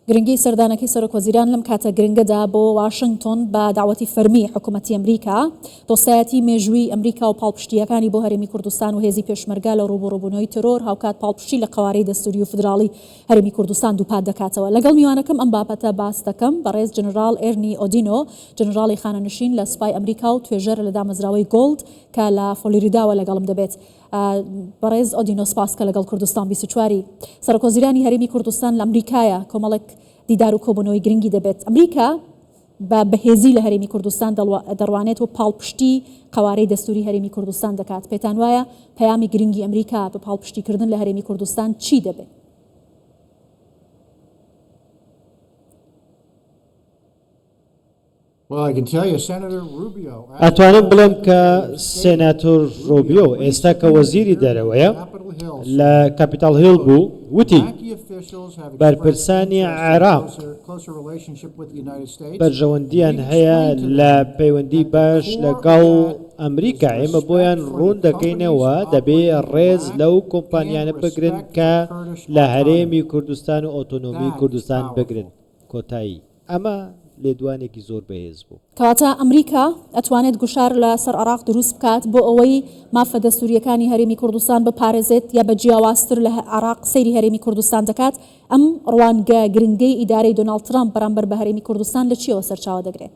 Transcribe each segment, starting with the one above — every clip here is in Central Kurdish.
گرنگی سەردانەکەی سەرۆکوەزیران لەم کاتە گرنگەدا بۆ واشنگتۆن بە داوەتی فەرمی حکومەتی ئەمریکا، دۆستایەتی مێژوویی ئەمریکا و پاڵپشتییەکانی بۆ هەرێمی کوردستان و هێزی پێشمەرگە لە ڕووبوڕووبوونەوەی تێرۆر، هاوکات پاڵپشتی لە قەوارەی دەستووری و فیدراڵی هەرێمی کوردستان دووپات دەکاتەوە. لەگەڵ میوانەکەم ئەم بابەتە باس دەکەم، بەڕێز جەنەراڵ ئێرنی ئۆدینۆ، جەنەراڵی خانەنشین لە سوپای ئەمریکا و توێژەر لە دامەزراوەی گۆڵد کە لە فۆلیریداوە لەگەڵم دەبێت. بەڕێز ئۆدینۆ سپاس کە لەگەڵ کوردستان 24 ی. سەرۆکوەزیرانی هەرێمی کوردستان لە ئەمریکایە، کۆمەڵێک دیدار و کۆبوونەوەی گرنگی دەبێت. ئەمریکا بە بەهێزی لە هەرێمی کوردستان دەڕوانێت و پاڵپشتی قەوارەی دەستووری هەرێمی کوردستان دەکات. پێتان وایە پەیامی گرنگی ئەمریکا بە پاڵپشتیکردن لە هەرێمی کوردستان چی دەبێت؟ ئەتوانم بڵێم کە سێناتۆر ڕۆبیۆ ئێستا کە وەزیری دەرەوەیە لە کاپیتاڵ هیڵ بوو وتی بەرپرسانی عێراق بەرژەوەندیان هەیە لە پەیوەندی باش لەگەڵ ئەمریکا ئێمە بۆیان ڕوون دەکەینەوە دەبێ ڕێز لەو کۆمپانیانە بگرن کە لە هەرێمی کوردستان و ئۆتۆنۆمی کوردستان بگرن کۆتایی. ئەمە لێدوانێکی زۆر بەهێز بوو. کەواتە ئەمریکا ئەتوانێت گوشار لە سەر عێراق دروست بکات بۆ ئەوەی مافە دەستورییەکانی هەرێمی کوردستان بپارێزێت یا بە جیاوازتر لە عێراق سەیری هەرێمی کوردستان دەکات؟ ئەم ڕوانگە گرنگەی ئیدارەی دۆناڵد ترامپ بەرامبەر بە هەرێمی کوردستان لە چییەوە سەرچاوە دەگرێت؟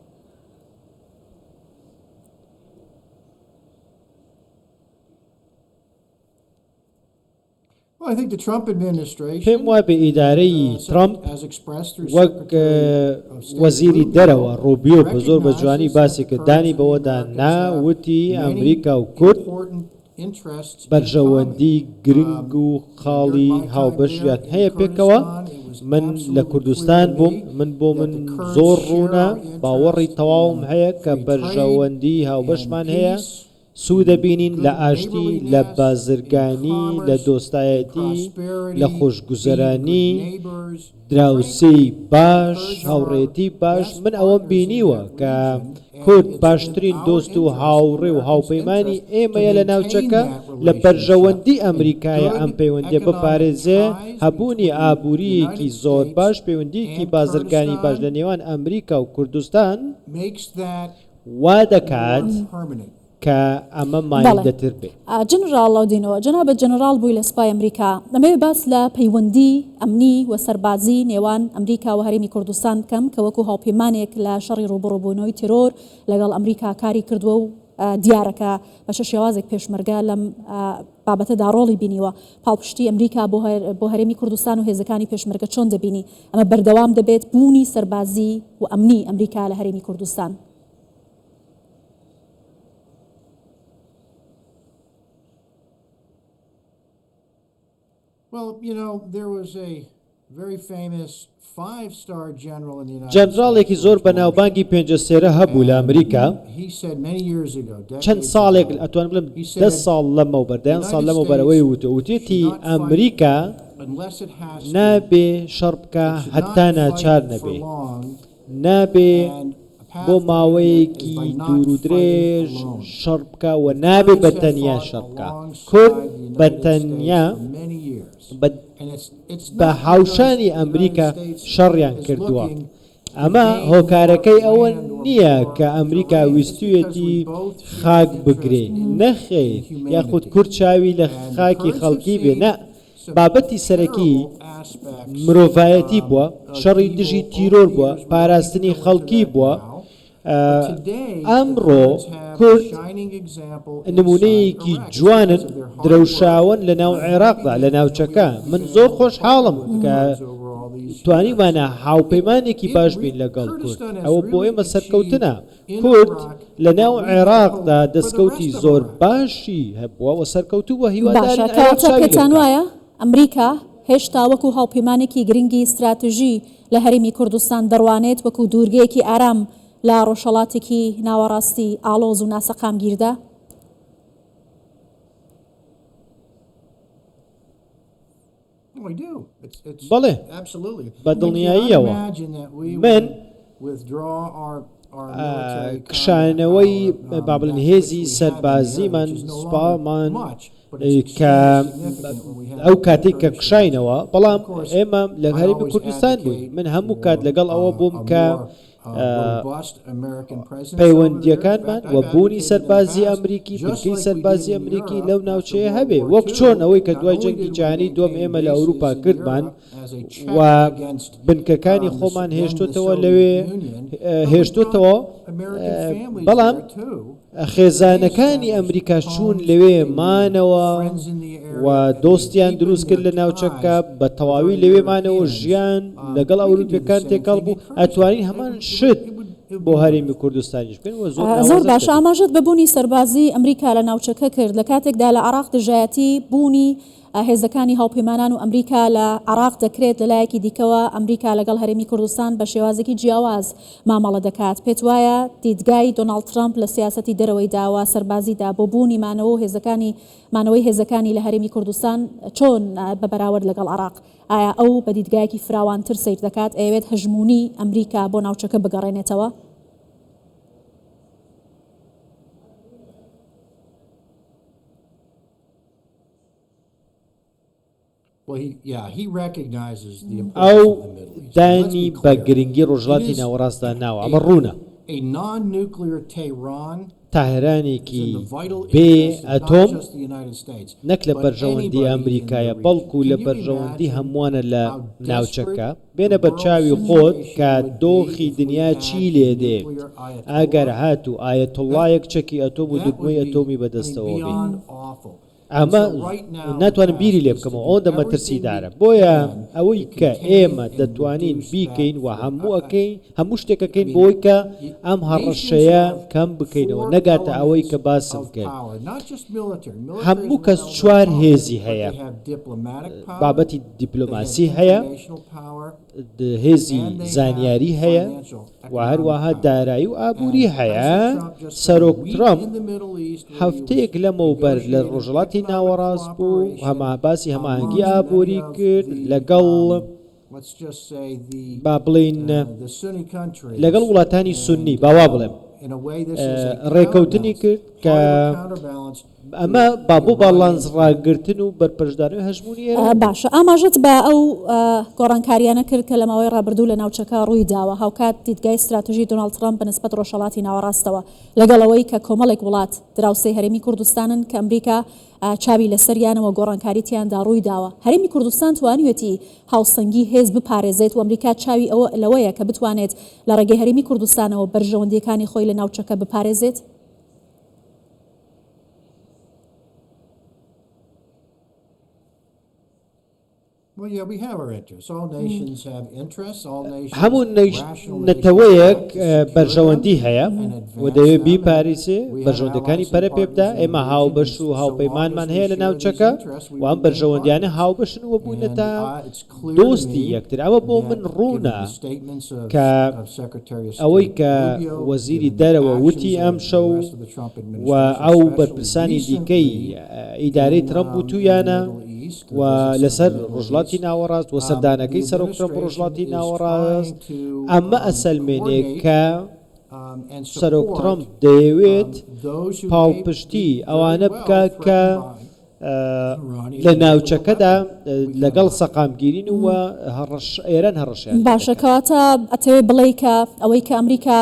پێم وابێ ئیدارەی ترەمپ وەک وەزیری دەرەوە ڕوبیۆ بە زۆر بە جوانی باسی کرد دانی بەوەدا نا وتی ئەمریکا و کورد بەرژەوەندی گرنگ و خاڵی هاوبەشیان هەیە پێکەوە من لە کوردستان بووم من بۆ من زۆر ڕوونە باوەڕی تەواوم هەیە کە بەرژەوەندی هاوبەشمان هەیە سوودەبینین لە ئاشتی، لە بازرگانی، لە دۆستایەتی، لە خۆشگوزەرانی، دراوسێی باش، هاوڕێیەتی باش، من ئەوەم بینیوە کە کورد باشترین دۆست و هاوڕێ و هاوپەیمانی ئێمەیە لە ناوچەکە، لە بەرژەوەندی ئەمریکایە ئەم پەیوەندییە بپارێزێ، هەبوونی ئابوورییەکی زۆر باش، پەیوەندییەکی بازرگانی باش لە نێوان ئەمریکا و کوردستان، وا دەکات کە ئەمە بەڵێ مایندەتر بێ. جەنراڵ ئۆدینۆ، جەنابت جەنراڵ بووی لە سوپای ئەمریکا، دەمەوێ باس لە پەیوەندی ئەمنی و سەربازی نێوان ئەمریکا و هەرێمی کوردستان بکەم کە وەکو هاوپەیمانێک لە شەڕی ڕووبەڕووبوونەوەی تێرۆر لەگەڵ ئەمریکا کاری کردووە و دیارە کە بە چ شێوازێک پێشمەرگە لەم بابەتەدا ڕۆڵی بینیوە. پاڵپشتی ئەمریکا بۆ هەرێمی کوردستان و هێزەکانی پێشمەرگە چۆن دەبینی؟ ئەمە بەردەوام دەبێت بوونی سەربازی و ئەمنی ئەمریکا لە هەرێمی کوردستان؟ جەنراڵێکی زۆر بەناوبانگی پێنجەستێرە هەبوو لە ئەمریکا، چەند ساڵێک ئەتوانم بڵێم دە ساڵ لەمەوبەر، دەیان ساڵ لەمەوبەر ئەوەی وتووە، وتویەتی ئەمریکا نابێ شەڕ بکا هەتا ناچار نەبێ، نابێ بۆ ماوەیەکی دوور و درێژ شەڕ بکا و نابێ بە تەنیا شەڕ بکا. کورد بە تەنیا بە هاوشانی ئەمریکا شەڕیان کردووە. ئەمە هۆکارەکەی ئەوە نییە کە ئەمریکا ویستویەتی خاک بگرێ، نەخێر، یاخود کورد چاوی لە خاکی خەڵکی بێ، نا، بابەتی سەرەکی مرۆڤایەتی بووە، شەڕی دژی تیرۆر بووە، پاراستنی خەڵکی بووە، ئەمڕۆ کورد نموونەیەکی جوانن، درەوشاوەن لەناو عێراقدا، لە ناوچەکە، من زۆر خۆشحاڵم کە توانیومانە هاوپەیمانێکی باش بین لەگەڵ کورد، ئەوە بۆ ئێمە سەرکەوتنە. کورد لە ناو عێراقدا دەستکەوتی زۆر باشی هەبووە و سەرکەوتوو بووە، باشە هیوادارین عێراق کەواتە چاوی لێ پێتان بکات. وایە ئەمریکا هێشتا وەکو هاوپەیمانێکی گرنگی ستراتژی لە هەرێمی کوردستان دەڕوانێت وەکو دوورگەیەکی ئارام لە ڕۆژهەڵاتێکی ناوەڕاستی ئاڵۆز و ناسەقامگیردا؟ بەڵێ، بە دڵنیاییەوە. من کشانەوەی با بڵێین هێزی سەربازیمان، سوپامان، کە ئەو کاتێک کە کشاینەوە بەڵام ئێمە لە هەرێمی کوردستان بووین من هەموو کات لەگەڵ ئەوە بووم کە پەیوەندییەکانمان و بوونی سەربازی ئەمریکی، بنکەی سەربازی ئەمریکی لەو ناوچەیە هەبێ، وەک چۆن ئەوەی کە دوای جەنگی جیهانی دووەم ئێمە لە ئەوروپا کردمان و بنکەکانی خۆمان هێشتۆتەوە لەوێ هێشتۆتەوە، بەڵام خێزانەکانی ئەمریکاش چوون لەوێ مانەوە و دۆستیان دروست کرد لە ناوچەکە، بە تەواوی لەوێ مانەوە ژیان لەگەڵ ئەوروپیەکان تێکەڵ بوو، ئەتوانین هەمان شت بۆ هەرێمی کوردستانیش بکەین و زۆر زۆر ناوازەش باشە دەبێت. ئاماژەت بە بوونی سەربازی ئەمریکا لە ناوچەکە کرد، لە کاتێکدا لە عێراق دژایەتی بوونی هێزەکانی هاوپەیمانان و ئەمریکا لە عێراق دەکرێت، لەلایەکی دیکەوە ئەمریکا لەگەڵ هەرێمی کوردستان بە شێوازێکی جیاواز مامەڵە دەکات. پێتوایە دیدگای دۆناڵد ترەمپ لە سیاسەتی دەرەوەیدا و سەربازیدا بۆ بوونی مانەوە و هێزەکانی مانەوەی هێزەکانی لە هەرێمی کوردستان چۆن بە بەراوەرد لەگەڵ عێراق؟ ئایا ئەو بە دیدگایەکی فراوانتر سەیر دەکات، ئەیەوێت هەژموونی ئەمریکا بۆ ناوچەکە بگەڕێنێتەوە؟ ئەو دانی بە گرنگی ڕۆژهەڵاتی ناوەڕاستدا ناوە، ئەمە ڕوونە. تارانێکی بێ ئەتۆم نەک لە بەرژەوەندی ئەمریکایە، بەڵکو لە بەرژەوەندی هەمووانە لە ناوچەکە. بێنە بەرچاوی خۆت کە دۆخی دنیا چی لێدێ ئەگەر هاتوو ئایەتوڵڵایەک چەکی ئەتۆم و دوگمەی ئەتۆمی بەدەستەوە بێ. ئەمە ناتوانم بیری لێ بکەمەوە ئەوەندە مەترسیدارە. بۆیە ئەوەی کە ئێمە دەتوانین بیکەین و هەموو ئەکەین هەموو شتێک ئەکەین بۆی کە ئەم هەڕەشەیە کەم بکەینەوە نەگاتە ئەوەی کە باسم کرد. هەموو کەس چوار هێزی هەیە، بابەتی دیپلۆماسی هەیە، هێزی زانیاری هەیە و هەروەها دارایی و ئابووری هەیە. سەرۆک ترەمپ هەفتەیەک لەمەوبەر لە ڕۆژهەڵاتی ناوەڕاست بوو، باسی هەماهەنگی ئابووری کرد لەگەڵ با بڵێین لەگەڵ وڵاتانی سوننی، با وا بڵێم، ڕێکەوتنی کرد کە ئەمە با بۆ باڵانس ڕاگرتن و بەرپەرچدانەوەی هەژموونی ئێران بێت. باشە ئاماژەت بە ئەو گۆڕانکارییانە کرد کە لە ماوەی ڕابردوو لە ناوچەکە ڕووی داوە، هاوکات دیدگای ستراتژی دۆناڵد ترەمپ بە نسبەت ڕۆژهەڵاتی ناوەڕاستەوە، لەگەڵ ئەوەی کە کۆمەڵێک وڵات دراوسێی هەرێمی کوردستانن کە ئەمریکا چاوی لەسەریانە و گۆڕانکاری تیاندا ڕووی داوە، هەرێمی کوردستان توانیویەتی هاوسەنگی هێز بپارێزێت و ئەمریکا چاوی ئەوە لەوەیە کە بتوانێت لە ڕێگەی هەرێمی کوردستانەوە بەرژەوەندییەکانی خۆی لە ناوچەکە بپارێزێت؟ هەموو نەتەوەیەک بەرژەوەندی هەیە و دەیەوێت بیپاریسێ، بەرژەوەندەکانی پەرە پێ بدا، ئێمە هاوبەش و هاوپەیمانمان هەیە لە ناوچەکە و ئەم بەرژەوەندیانە هاوبەشن و بووینەتە دۆستی یەکتر. ئەوە بۆ من ڕوونە کە ئەوەی کە وەزیری دەرەوە وتی ئەمشەو و ئەو بەرپرسانی دیکەی ئیدارەی ترەمپ وتوویانە و لەسەر ڕۆژهەڵاتی ناوەڕاست و سەردانەکەی سەرۆک ترەمپ بۆ ڕۆژهەڵاتی ناوەڕاست ئەمە ئەسەلمێنێ کە سەرۆک ترەمپ دەیەوێت پاڵپشتی ئەوانە بکات کە لە ناوچەکەدا لەگەڵ سەقامگیرین و ئێران هەڕەشەیان لێ باشە دەکات. کەواتە ئەتەوێ بڵێی کە ئەوەی کە ئەمریکا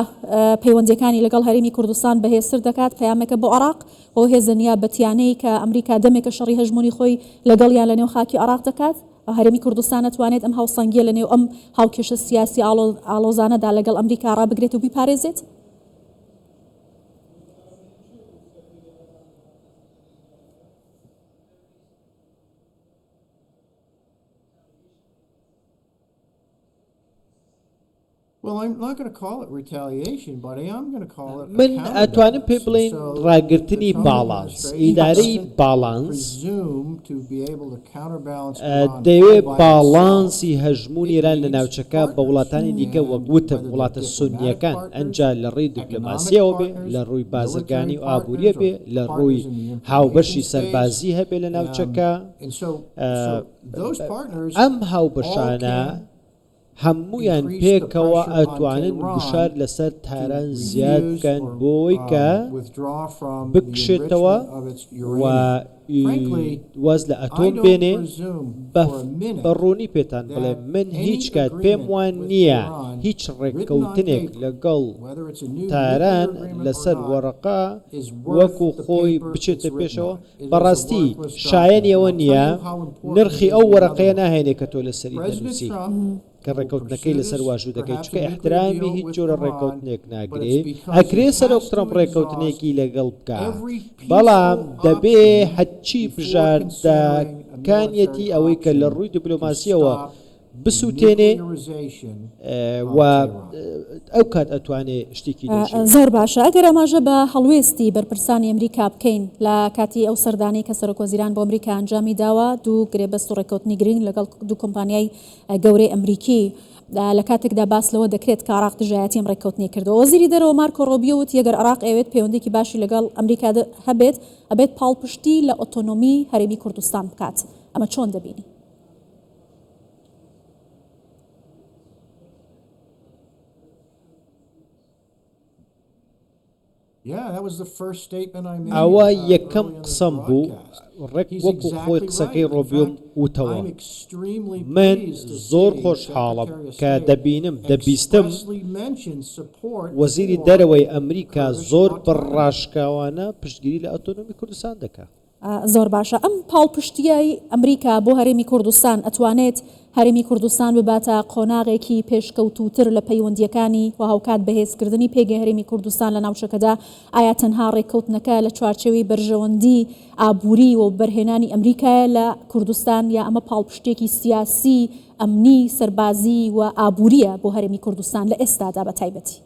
پەیوەندیەکانی لەگەڵ هەرێمی کوردستان بەهێزتر دەکات پەیامێکە بۆ عێراق بەو هێزە نیابەتیانەی کە ئەمریکا دەمێکە شەڕی هەژموونی خۆی لەگەڵیان لەنێو خاکی عێراق دەکات هەرێمی کوردستان ئەتوانێت ئەم هاوسەنگیە لەنێو ئەم هاوکێشە سیاسی ئاڵۆزانەدا لەگەڵ ئەمریکا ڕابگرێت و بیپارێزێت؟ من ئەتوانم پێی بڵێین ڕاگرتنی باڵانس، ئیدارەی باڵانس دەیەوێت باڵانسی هەژموونی ئێران لە ناوچەکە بە وڵاتانی دیکە وەک وتم وڵاتە سوننییەکان ئەنجا لە ڕێی دیپلۆماسییەوە بێ، لە ڕووی بازرگانی و ئابوورییە بێ، لە ڕووی هاوبەشی سەربازی هەبێ لە ناوچەکە، ئەم هاوبەشانە. هەموویان پێکەوە ئەتوانن گوشار لەسەر تاران زیاد بکەن بۆوەی کە بکشێتەوە و واز لە ئەتۆم بێنێ، بە ڕوونی پێتان بڵێم من هیچ کات پێم وا نییە هیچ ڕێککەوتنێک لەگەڵ تاران لەسەر وەرەقە وەکو خۆی بچێتە پێشەوە، بەڕاستی شایەنی ئەوە نییە نرخی ئەو وەرەقەیە ناهێنێ کە تۆ لەسەری دەنووسی. کە ڕێکەوتنەکەی لەسەر واژوو دەکەی چونکە ئیحترامی هیچ جۆرە ڕێکەوتنێک ناگرێ ئەکرێ سەرۆک ترەمپ ڕێکەوتنێکی لەگەڵ بکا بەڵام دەبێ هەرچی بژاردەکانیەتی ئەوەی کە لە ڕووی دیبلۆماسیەوە بسووتێنێ و ئەو کات ئەتوانێ شتێکی لەو شێوەیە. زۆر باشە ئەگەر ئاماژە بە هەڵوێستی بەرپرسانی ئەمریکا بکەین لە کاتی ئەو سەردانەی کە سەرۆکوەزیران بۆ ئەمریکا ئەنجامی داوە دوو گرێبەست و ڕێککەوتنی گرنگ لەگەڵ دوو کۆمپانیای گەورەی ئەمریکی لە کاتێکدا باس لەوە دەکرێت کە عراق دژایەتی ئەم ڕێککەوتنەی کردووە. وەزیری دەرەوە مارکۆ ڕۆبیۆ وتی ئەگەر عراق ئەیەوێت پەیوەندییەکی باشی لەگەڵ ئەمریکا هەبێت، ئەبێت پاڵپشتی لە ئۆتۆنۆمی هەرێمی کوردستان بکات. ئەمە چۆن دەبینی؟ ئەوە یەکەم قسەم بوو ڕێک وەکو خۆی قسەکەی ڕۆبیۆم وتەوە. من زۆر خۆشحاڵم کە دەبینم دەبیستم وەزیری دەرەوەی ئەمریکا زۆر بە ڕاشکاوانە پشتگیری لە ئۆتۆنۆمی کوردستان دەکا. زۆر باشە ئەم پاڵپشتییەی ئەمریکا بۆ هەرێمی کوردستان ئەتوانێت هەرێمی کوردستان بباتە قۆناغێکی پێشکەوتووتر لە پەیوەندییەکانی و هاوکات بەهێزکردنی پێگەی هەرێمی کوردستان لە ناوچەکەدا ئایا تەنها ڕێککەوتنەکە لە چوارچێوەی بەرژەوەندی ئابووری و وەبەرهێنانی ئەمریکایە لە کوردستان یا ئەمە پاڵپشتییەکی سیاسی ئەمنی سەربازی و ئابوورییە بۆ هەرێمی کوردستان لە ئێستادا بە تایبەتی؟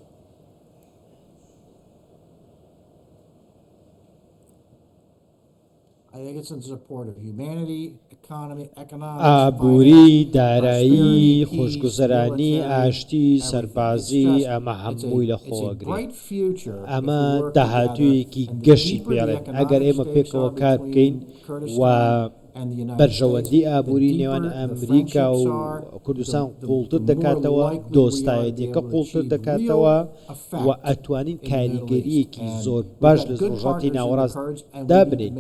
ئابووری، دارایی، خۆشگوزەرانی، ئاشتی، سەربازی، ئەمە هەمووی لەخۆوەگرێ. ئەمە داهاتوویەکی گەشی پێڵێن ئەگەر ئێمە پێکەوە کار بکەین و بەرژەوەندی ئابووری نێوان ئەمریکا و کوردستان قووڵتر دەکاتەوە، دۆستایەتیەکە قووڵتر دەکاتەوە و ئەتوانین کاریگەرییەکی زۆر باش لە ڕۆژهەڵاتی ناوەڕاست دابنێین.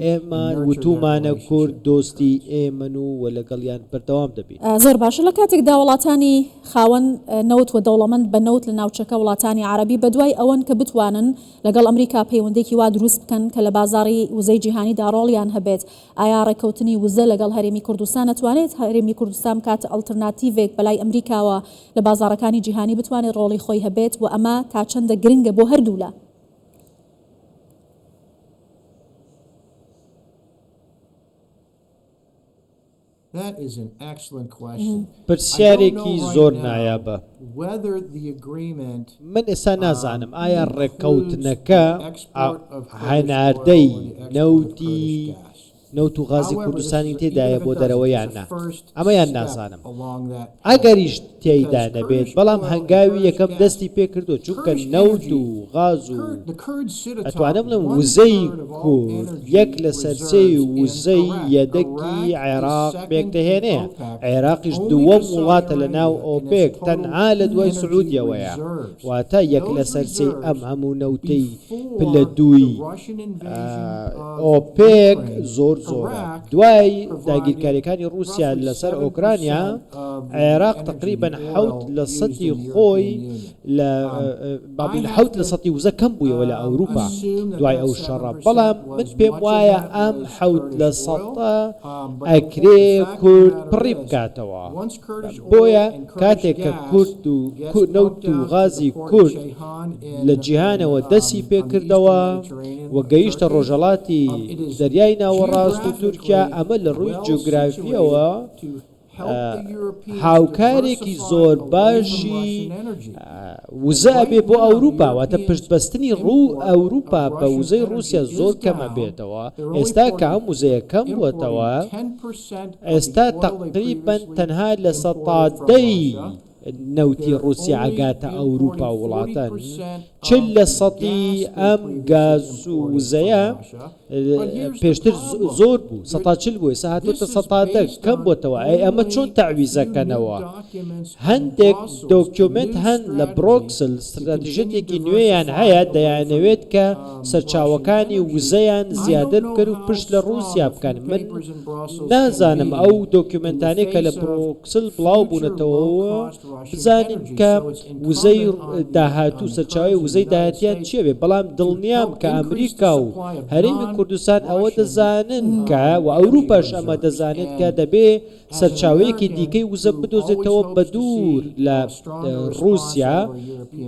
ئێمە وتوومانە کورد دۆستی ئێمەن و و لەگەڵیان بەردەوام دەبین. زۆر باشە لە کاتێکدا وڵاتانی خاوەن نەوت و دەوڵەمەند بە نەوت لە ناوچەکە وڵاتانی عەرەبی بەدوای ئەوەن کە بتوانن لەگەڵ ئەمریکا پەیوەندێکی وا دروست بکەن کە لە بازاڕی وزەی جیهانیدا ڕۆڵیان هەبێت، ئایا ڕێککەوتنی وزە لەگەڵ هەرێمی کوردستان ئەتوانێت هەرێمی کوردستان بکاتە ئەڵترناتیڤێک بەلای ئەمریکاوە لە بازاڕەکانی جیهانی بتوانێت ڕۆڵی خۆی هەبێت و ئەمە تا چەندە گرنگە بۆ هەردوولا؟ پرسیارێکی زۆر نایابە. من ئێستا نازانم ئایا ڕێککەوتنەکە هەناردەی نەوتی نەوت و غازی کوردستانی تێدایە بۆ دەرەوە یان نا، ئەمەیان نازانم. ئەگەریش تێیدا نەبێت، بەڵام هەنگاوی یەکەم دەستی پێکردووە، چونکە نەوت و غاز و ئەتوانم بڵێم وزەی کورد یەک لەسەر سێی وزەی یەدەگی عێراق پێکدەهێنێ، عێراقیش دووەم وڵاتە لە ناو ئۆپێک تەنها لە دوای سعودیەوەیە، واتە یەک لەسەر سێی ئەم هەموو نەوتەی پلە دووی ئۆپێک زۆر زۆرە. دوای داگیرکاریەکانی ڕووسیا لەسەر ئۆکرانیا، عێراق تەقریبەن حەوت لە سەتی خۆی لە با بڵێین 7% وزە کەم بوویەوە لە ئەوروپا دوای ئەو شەڕە، بەڵام من پێم وایە ئەم حەوت لە سەتە ئەکرێ کورد پڕی بکاتەوە، بۆیە کاتێک کە کورد و نەوت و غازی کورد لە جیهانەوە دەستی پێکردەوە و گەیشتە ڕۆژهەڵاتی دەریای ناوەڕاست و تورکیا، ئەمە لە ڕووی جوگرافییەوە هاوکارێکی زۆر باشی وزە ئەبێ بۆ ئەوروپا، واتە پشتبەستنی ڕوو ئەوروپا بە وزەی ڕووسیا زۆر کەم ئەبێتەوە، ئێستا کە ئەم وزەیە کەم بووەتەوە، ئێستا تەقریبەن تەنها 10% ی. نەوتی ڕووسیا ئەگاتە ئەوروپا و وڵاتان، 40 لە سەدی ئەم گاز و وزەیە پێشتر زۆر بوو، 40% بوو، ئێستا هاتووەتە 10% کەم بۆتەوە، ئەی ئەمە چۆن تەعویزەکەنەوە؟ هەندێک دۆکیۆمێنت هەن لە برۆکسل، ستراتیژیەتێکی نوێیان هەیە، دەیانەوێت کە سەرچاوەکانی وزەیان زیادر بکەن و پشت لە ڕووسیا بکەن، من نازانم ئەو دۆکیۆمێنتانەی کە لە برۆکسل بڵاو بوونەتەوە بزانین کە وزەی داهاتوو، سەرچاوەی وزەی داهاتیان چیە بێ، بەڵام دڵنیام کە ئەمریکا و هەرێمی کوردستان ئەوە دەزانن کە و ئەوروپاش ئەمە دەزانێت کە دەبێ سەرچاوەیەکی دیکەی وزە بدۆزێتەوە بەدوور لە ڕووسیا،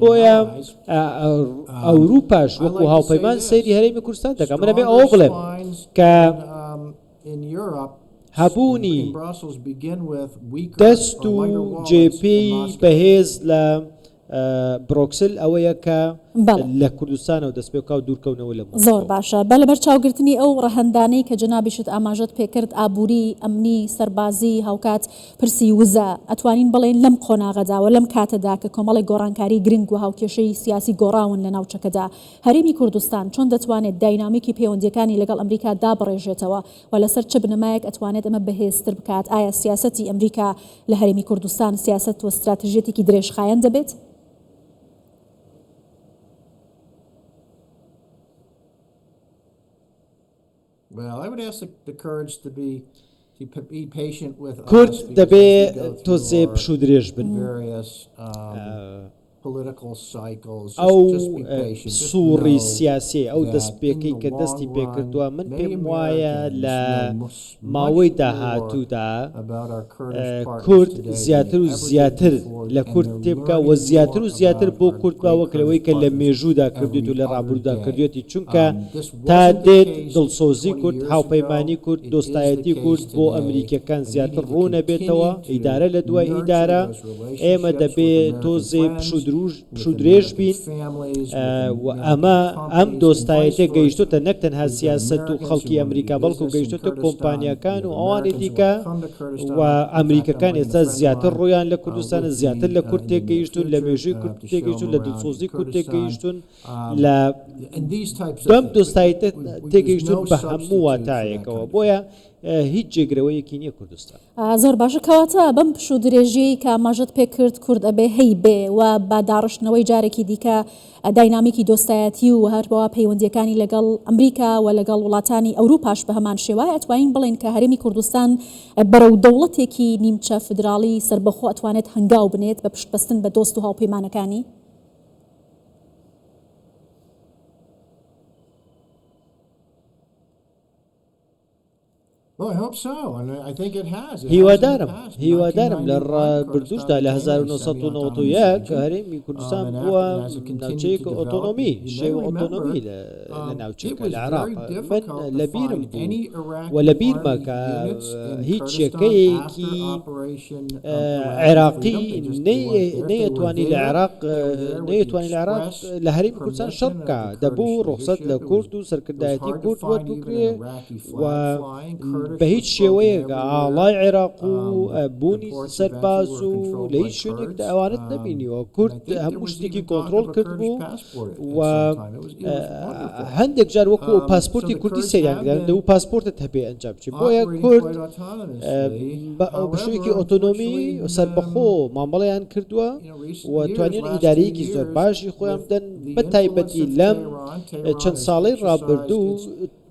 بۆیە ئەوروپاش وەکو هاوپەیمان سەیری هەرێمی کوردستان دەکات. من ئەبێ ئەوە بڵێم کە هەبوونی دەست و جێپێی بەهێز لە برۆکسل ئەوەیە کە لە کوردستانەوە دەست پێ بکا و دوورکەونەوە لە مۆسکۆ. زۆر باشە. بە لەبەرچاوگرتنی ئەو ڕەهەندانەی کە جەنابیشت ئاماژەت پێکرد، ئابووری، ئەمنی، سەربازی، هاوکات پرسی وزە، ئەتوانین بڵێین لەم قۆناغەدا و لەم کاتەدا کە کۆمەڵێک گۆڕانکاری گرنگ و هاوکێشەی سیاسی گۆڕاون لە ناوچەکەدا، هەرێمی کوردستان چۆن دەتوانێت داینامیکی پەیوەندییەکانی لەگەڵ ئەمریکا دابڕێژێتەوە و لەسەر چ بنەمایەک ئەتوانێت ئەمە بەهێزتر بکات؟ ئایا سیاسەتی ئەمریکا لە هەرێمی کوردستان سیاسەت و ستراتژیەتێکی درێژخایەن دەبێت؟ کورد دەبێ تۆزێ پشوودرێژ بن. ئەو سوڕی سیاسیەی، ئەو دەستپێکەی کە دەستی پێکردووە، من پێم وایە لە ماوەی داهاتوودا کورد زیاتر و زیاتر لە کورد تێبگا و زیاتر و زیاتر بۆ کورد با وەک لەوەی کە لە مێژوودا کردوێت و لە ڕابردوودا کردوێتی، چونکە تا دێت دڵسۆزی کورد، هاوپەیمانی کورد، دۆستایەتی کورد بۆ ئەمریکیەکان زیاتر ڕوونەبێتەوە، ئیدارە لە دوای ئیدارە. ئێمە دەبێ تۆزێ پشوودرێژ بین و ئەمە ئەم دۆستایەتیە گەیشتۆتە نەک تەنها سیاسەت و خەڵکی ئەمریکا بەڵکو گەیشتۆتە کۆمپانیاکان و ئەوانی دیکە و ئەمریکەکان ئێستا زیاتر ڕوویان لە کوردستانە زیاتر لە کورد تێگەیشتون لە مێژووی کورد تێگەیشتون لە دڵسۆزی کورد تێگەیشتون لە بەم دۆستایەتە تێگەیشتون بە هەموو واتایەکەوە بۆیە هیچ جێگرەوەیەکی نییە کوردستان. زۆر باشە کەواتە بەم پشوو درێژیەی کە ئاماژەت پێ کرد کورد ئەبێ هەیبێ و بە داڕشتنەوەی جارێکی دیکە داینامیکی دۆستایەتی و هەروەها پەیوەندیەکانی لەگەڵ ئەمریکا و لەگەڵ وڵاتانی ئەوروپاش بە هەمان شێوە ئەتوانین بڵێین کە هەرێمی کوردستان بەرەو دەوڵەتێکی نیمچە فیدراڵی سەربەخۆ ئەتوانێت هەنگاو بنێت بە پشتبەستن بە دۆست و هاوپەیمانەکانی؟ هیوادارم هیوادارم لە ڕابردووشدا لە 1991 هەرێمی کوردستان بووە ناوچەیەک ئۆتۆنۆمی شێوە ئۆتۆنۆمی لە ناوچەکە لە عێراق من لەبیرم بوو و لەبیرمە کە هیچ یەکەیەکی عێراقی نەیەتوانی لە عێراق نەیەتوانی لە عێراق لە هەرێمی کوردستان شەڕ بکا دەبوو ڕوخسەت لە کورد و سەرکردایەتی کورد وەربگرێ و بە هیچ شێوەیەک ئاڵای عێراق و بوونی سەرباز و لە هیچ شوێنێکدا ئەوانت نەبینیوە کورد هەموو شتێکی کۆنترۆڵ کردبوو و هەندێک جار وەکو پاسپۆرتی کوردی سەیریان کردن دەبوو پاسپۆرتت هەبێ ئەنجام بچێت بۆیە کورد بە شێوەیەکی ئۆتۆنۆمی سەربەخۆ مامەڵەیان کردووە و توانیان ئیدارەیەکی زۆر باشی خۆیان بدەن بە تایبەتی لەم چەند ساڵەی ڕابردوو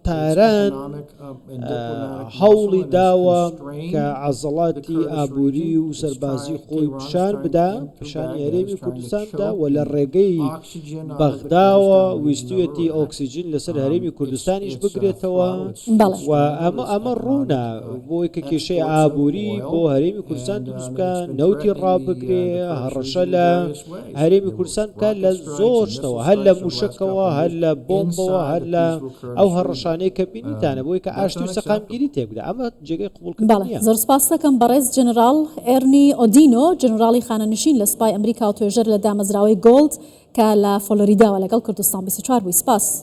تاران هەوڵی داوە کە عەزەڵاتی ئابووری و سەربازی خۆی پیشان بدا، پیشانی هەرێمی کوردستان بدا و لە ڕێگەی بەغداوە ویستویەتی ئۆکسجین لەسەر هەرێمی کوردستانیش بگرێتەوە و ئەمە ئەمە ڕوونە بۆی کە کێشەی ئابووری بۆ هەرێمی کوردستان دروست بکا، نەوتی ڕابگرێ، هەڕەشە لە هەرێمی کوردستان بکات لە زۆر شتەوە هەر لە موشەکەوە هەر لە بۆمبەوە هەر لە ئەو هەڕەشانەی کە بینیتانە بۆی کە ئاشتی و سەقامگیری تێکبدا ئەمە جێگەی قبوڵکردن بەڵێ نییە. زۆر سپاست دەکەم بەڕێز جەنەراڵ ئێرنی ئۆدینۆ، جەنەراڵی خانەنشین لە سوپای ئەمریکا و توێژەر لە دامەزراوەی گۆڵد کە لە فۆلۆریداوە لەگەڵ کوردستان 24 بووی. سپاس.